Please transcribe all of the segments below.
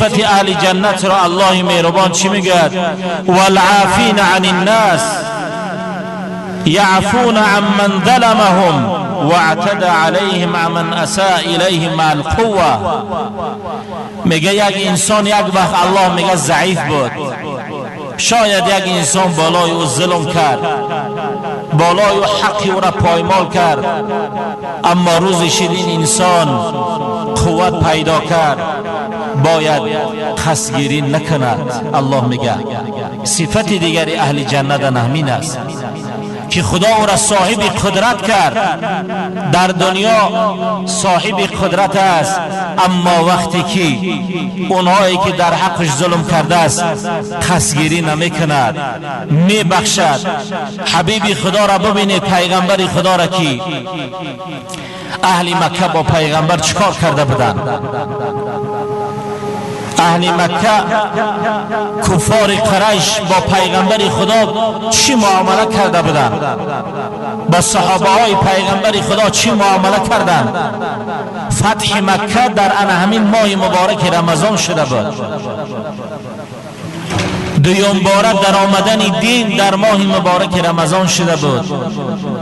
صفت اهل جنت را الله مهربان چی میگه؟ والعافین عن الناس یعفون عمن ظلمهم واعتدى عليهم عمن اساء الیهم مع القوه. میگه یک انسان یک وقت الله میگه ضعیف بود، شاید یک انسان بالای او ظلم کرد، بالای او حقی او را پایمال کرد، اما روزی شد این انسان قوت پیدا کرد، باید قصدگیری نکند. الله میگه صفت دیگری اهل جنت همین است که خدا او را صاحب قدرت کرد. در دنیا صاحب قدرت است، اما وقتی که اونهایی که در حقش ظلم کرده است قصدگیری نمی کند، می بخشد. حبیب خدا را ببینید، پیغمبر خدا را که اهل مکه با پیغمبر چکار کرده بودند. اهل مکه، کفار قریش با پیغمبر خدا چی معامله کرده بودند؟ با صحابه های پیغمبر خدا چی معامله کردند؟ فتح مکه در همین ماه مبارک رمضان شده بود. دویم باره در آمدن دین در ماه مبارک رمضان شده بود.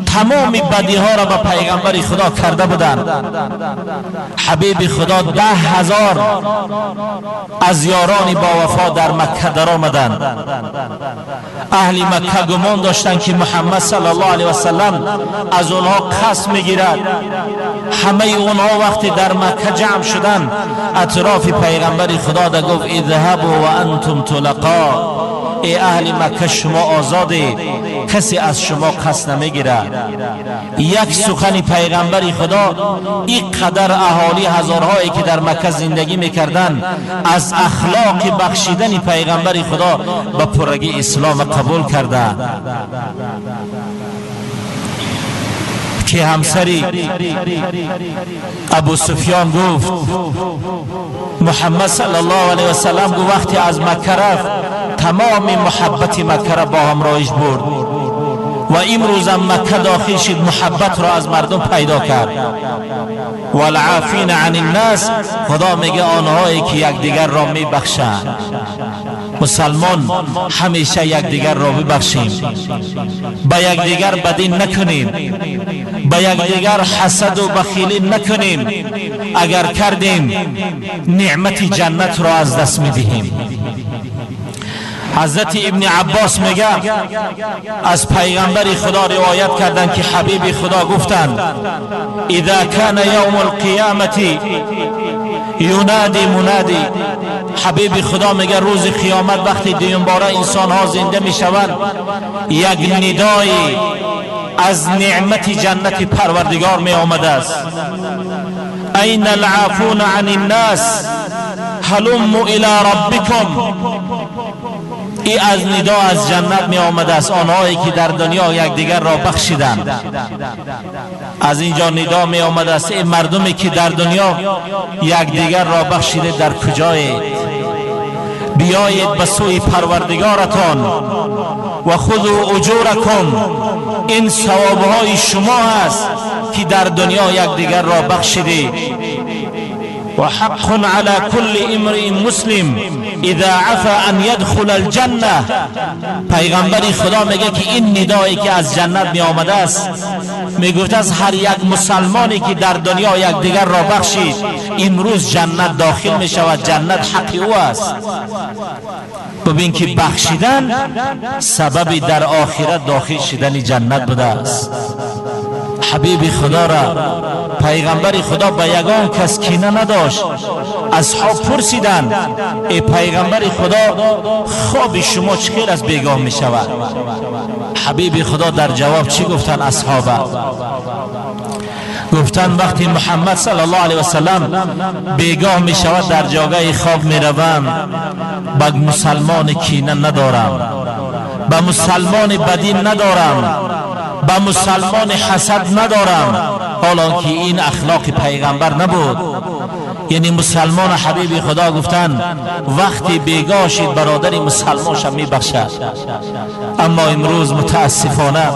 تمام بدی ها را به پیغمبر خدا کرده بودند. حبیب خدا 10,000 از یاران با وفا در مکه در آمدند. اهل مکه گمان داشتند که محمد صلی الله علیه و سلم از اونها قصد میگیرد. همه اونها وقتی در مکه جمع شدند، اطراف پیغمبر خدا دا گفت اذهبوا و انتم طلقا، ای اهل مکه شما آزادید، کسی از شما قصد نمیگیرد. یک سخن پیغمبر خدا این قدر اهالی هزارهایی که در مکه زندگی میکردند از اخلاق بخشیدن پیغمبر خدا به پرگی اسلام قبول کردند. که همسری ابو سفیان گفت محمد صلی الله علیه و سلم گفت وقتی از مکه رفت تمام محبت مکه را با همراهش برد و امروز هم مکه داخل شد، محبت را از مردم پیدا کرد. والعافین عن الناس، خدا میگه آنهایی که یکدیگر را میبخشند. مسلمان همیشه یکدیگر را ببخشیم، به یکدیگر بدی نکنیم، به یکدیگر حسد و بخیلی نکنیم. اگر کردیم نعمت جنت را از دست میدهیم. حضرت ابن عباس میگه از پیغمبر خدا روایت کردند که حبیب خدا گفتند اذا کان یوم القیامت ینادی منادی. حبیب خدا میگه روز قیامت وقتی دویم باره انسان ها زنده میشوند، یک ندای از نعمت جنت پروردگار می آمده است. این العافون عن الناس هلموا الى ربکم. ای از ندا از جنت می آمده است، آنهایی که در دنیا یکدیگر را بخشیدند. از اینجا ندا می آمده است، ای مردمی که در دنیا یکدیگر را بخشیده در کجایید؟ بیایید به سوی پروردگارتان و خذوا اجورکم. این ثوابهای شما است که در دنیا یکدیگر را بخشیدید. و حق على كل امرئ مسلم اذا عفا ان يدخل الجنه. پیغمبر خدا میگه که این ندایی که از جنت می آمده است، میگفت از هر یک مسلمانی که در دنیا یکدیگر را بخشید امروز جنت داخل می شود، جنت حق او است. ببین که بخشیدن سبب در آخرت داخل شدن جنت بوده است. حبیب خدا را، پیغمبر خدا به یگان کس کینه نداشت. اصحاب پرسیدند ای پیغمبر خدا خواب شما چخیر از بیگاه می شود؟ حبیب خدا در جواب چی گفتند اصحابه؟ گفتند وقتی محمد صلی الله علیه و سلم بیگاه می شود در جاگه خواب می روم، به مسلمان کینه ندارم، به مسلمان بدی ندارم، به مسلمان حسد ندارم. حالا که این اخلاق پیغمبر نبود. یعنی مسلمان حبیب خدا گفتن وقتی بیگاه شد برادر مسلمانش می بخشد. اما امروز متاسفانه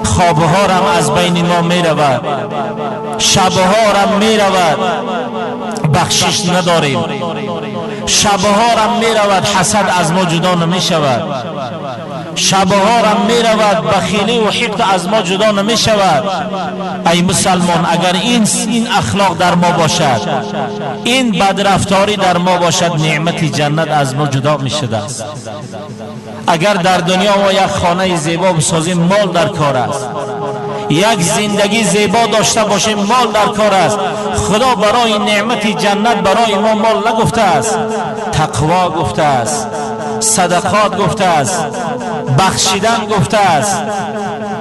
خوابها رم از بین ما می رود، شبها رم می رود. Бахшиш надорем. Шабҳорам меравад, ҳасад аз мо ҷудо намешавад. Шабҳорам меравад, бахилӣ ва ҳиқд аз мо ҷудо намешавад. Ай мусалмон, агар ин ахлоқ дар мо бошад, ин бадрафторӣ дар мо бошад, неъмати ҷаннат аз мо ҷудо мешудааст. Агар дар дунё мо як хонаи зебо бисозем, мол дар кор аст. Як зиндагӣ зебо дошта бошем, мол дар кор аст. Худо барои неъмати ҷаннат барои мо мол нагуфтааст, тақво гуфтааст, садақот гуфтааст, бахшидан гуфтааст.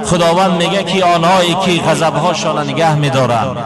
Худованд мегӯяд, ки онҳое ки ғазабҳошонро нигаҳ медоранд.